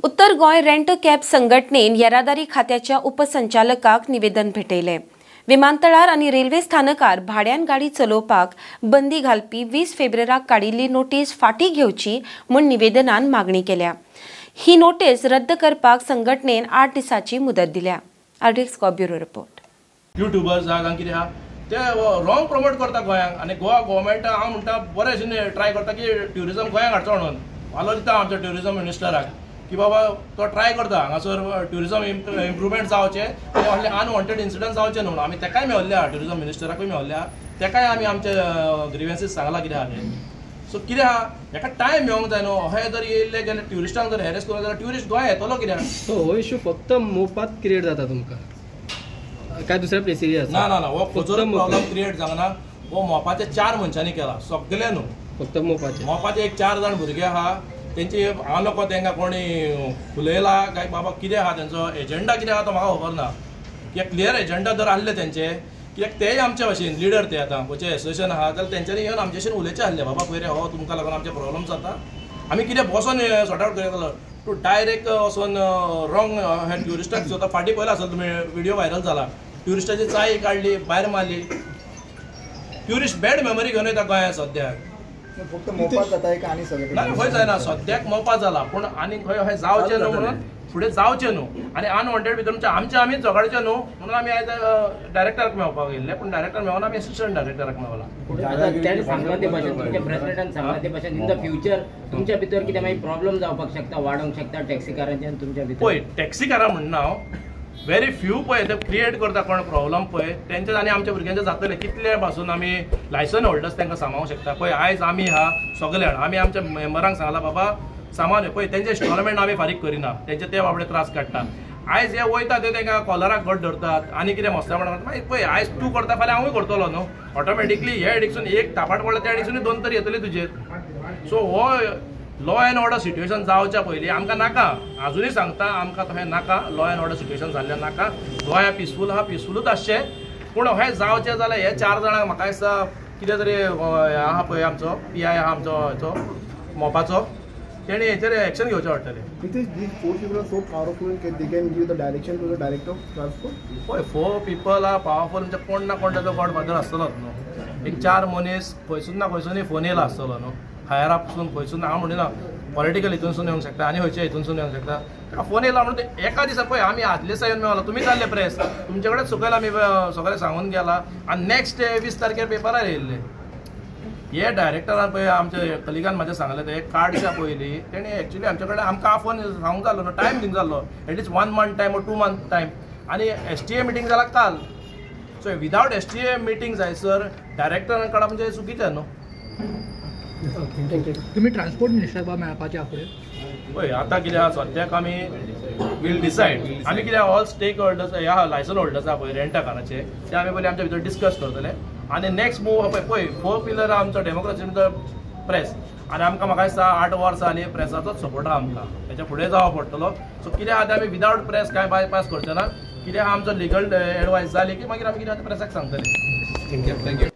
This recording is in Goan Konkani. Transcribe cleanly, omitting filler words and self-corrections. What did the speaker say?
उत्तर गोंय रेंट कॅब संघटनेन येरादारी खात्याच्या उपसंचालकाक निवेदन भेटयलें. विमानतळार आनी रेल्वे स्थानकार भाड्यान गाडी चलोवपाक बंदी घालपी 20 फेब्रुवाराक काडिल्ली नोटीस फाटीं घेवची म्हूण निवेदनान मागणी केल्या. ही नोटीस रद्द करपाक संघटनेन 8 दिसांची मुदत दिल्या. RDX bureau report. युट्यूबर्स आहा कितें आहा ते रॉंग प्रमोट करता गोंयांक आनी गोवा गव्हर्मेंट हांव म्हणटा बरें भशेन ट्राय करता की ट्युरिजम गोंयांक हाडचो म्हणून. वालो दिता आमच्या ट्युरिजम मिनिस्टराक की बाबा तो ट्राय करता हांगासर ट्युरिजम इम्प्रुवमेंट जावचें आनी असले अनवॉन्टेड इन्सिडंट जावचे न्हू म्हणून. आमी तेकाय मेवल्ले आहा, ट्युरिजम मिनिस्टराकूय मेवल्ले आहा, तेकाय आमी आमचे ग्रिवेन्सीस सांगला कितें आहा तें. सो कितें आहा हेका टायम मेळोंक जाय न्हू. अशें जर येयल्ले जाल्यार ट्युरिस्टांक जर हॅरेस करूं जाल्यार ट्युरिस्ट गोंया येतलो कित्याक. सो हो इशू फक्त मोपात क्रिएट जाता तुमकां काय दुसऱ्या प्लेसीर आसा? ना ना ना, हो खंयचो प्रॉब्लम क्रिएट जावना. हो मोपाचे 4 मनशांनी केला सगळे न्हू, फक्त मोपाचे. मोपाचे एक 4 जाण भुरगे आहा तेंचे हांव नको तेंकां कोणी उलयला काय बाबा कितें आहा तेंचो एजंडा कितें आहा तो म्हाका खबर ना. कित्याक क्लियर एजंडा जर आहले तेंचे, कित्याक तेय आमचे भाशेन लिडर ते आतां खंयचें एसोसिएशन आहा जाल्यार तेंच्यांनी येवन आमचे भशेन उलयचें आहलें बाबा पळय रे हो तुमकां लागून आमचे प्रॉब्लम जाता, आमी कितें बसोन सॉर्ट आवट करतलो. तूं डायरेक्ट वचोन रॉंग हे ट्युरिस्टाक स्वता फाटीं पळयला आसतलो तुमी, व्हिडियो व्हायरल जाला, ट्युरिस्टाची चाय काडली भायर मारली. ट्युरिस्ट बॅड मेमरी घेवन येता गोंयांत सद्याक. फक्त मोपा जाता एक आनी सगळें ना खंय जायना, सद्याक मोपा जाला पूण आनी खंय अशें जावचें न्हू म्हणून फुडें जावचें न्हू आनी अनवॉन्टेड भितर म्हणजे आमचे आमीच झगडचें न्हू म्हणून आमी आयज डायरेक्टराक मेळपाक गेल्ले, पूण डायरेक्टर मेळना, आमी एसिस्टंट डायरेक्टराक मेळला. ताणें सांगलां ते भाशेन तुमच्या प्रेसिडेंटान सांगलां ते भाशेन इन the future तुमच्या भितर कितें मागीर प्रॉब्लम जावपाक शकता, वाडोवंक शकता टॅक्सीकारांचे आनी तुमच्या भितर. पळय टॅक्सीकारां म्हणना हांव, वेरी फ्यू पळय ते क्रिएट करता कोण प्रॉब्लम पळय तेंचे आनी आमच्या भुरग्यांचे जातले कितले पासून आमी लायसन होल्डर्स तांकां सांबाळूंक शकता. पळय आयज आमी आहा सगळे जाण आमी आमच्या मेंबरांक सांगला बाबा सामान पळय तेंचे इन्स्टॉलमेंट आमी फारीक करिना, तेंचे ते बाबडे त्रास काडटा. आयज हे वयता ते तांकां कॉलराक घट धरतात आनी कितें मस्तेपणां करतात. मागीर पळय आयज तूं करता फाल्यां हांवूय करतलो न्हू, ऑटोमॅटिकली हे एडिक्शन एक थापाट पडला त्या एडिक्शनूय 2 तरी येतली तुजेर. सो हो लॉ एंड ऑर्डर सिट्युएशन जावच्या पयलीं आमकां नाका, आजुनूय सांगता आमकां तशें नाका, लॉ एंड ऑर्डर सिट्युएशन जाल्लें नाका. गोंया पिसफूल आहा, पिसफुलूच आसचें, पूण अशें जावचें जाल्यार हे 4 जाणांक म्हाका दिसता कितें तरी आहा पळय आमचो पी I आहा आमचो हेचो मोपाचो, तेणी हेचेर एक्शन घेवचें पडटलें. पळय 4 पीपल आहा पावरफूल म्हणजे कोण ना कोण ताचो गॉड फादर आसतलोच न्हू. एक 4 मनीस खंयसून ना खंयसूनय फोन येयला आसतलो न्हू, हायर अपसून खंयसून, हांव म्हणिना पॉलिटिकल हितूनसून येवंक शकता आनी खंयच्या हितूनसून येवंक शकता. ताका फोन येयला म्हणून एका दिसा पळय आमी आदले दिसा येवन मेवला, तुमी जाल्ले प्रेस तुमचे कडेन सकयल आमी सगळें सांगून गेला आनी नेक्स्ट डे 20 तारखेर पेपरार येयल्ले. हे डायरेक्टरान पळय आमच्या कलिगान म्हाजें सांगलें तें काडच्या पयलीं तेणी एक्चुली आमचे कडेन आमकां आफोन सांगूंक जालो न्हू, टायम दिवंक जाल्लो at least 1 month time or 2 month time. आनी एस टी ए मिटींग जाला काल, so without S T A meeting जायसर डायरेक्टरान काडप म्हणजे चुकीचें न्हू. तुम्ही ट्रान्सपोर्ट मिनिस्टर मेळपाचे फुडें? पळय आतां कितें आहा सद्याक आमी वील डिसायड. आमी कितें ऑल स्टेक होल्डर्स ह्या लायसन होल्डर्स आहा पळय रेंटा काराचे ते आमी पयलीं आमच्या भितर डिस्कस करतले आनी नेक्स्ट मूव पळय पळय 4 पिलर आमचो डेमोक्रेसी प्रेस आनी आमकां म्हाका दिसता 8 वर्सां जालीं प्रेसाचोच सपोर्ट आहा आमकां, तेच्या फुडें जावं पडटलो. सो कितें आहा तें आमी विदावट प्रेस कांय बायपास करचे ना. कितें आहा आमचो लिगल एडवायस जाली की मागीर आमी कितें आहा तें प्रेसाक सांगतले. Thank you.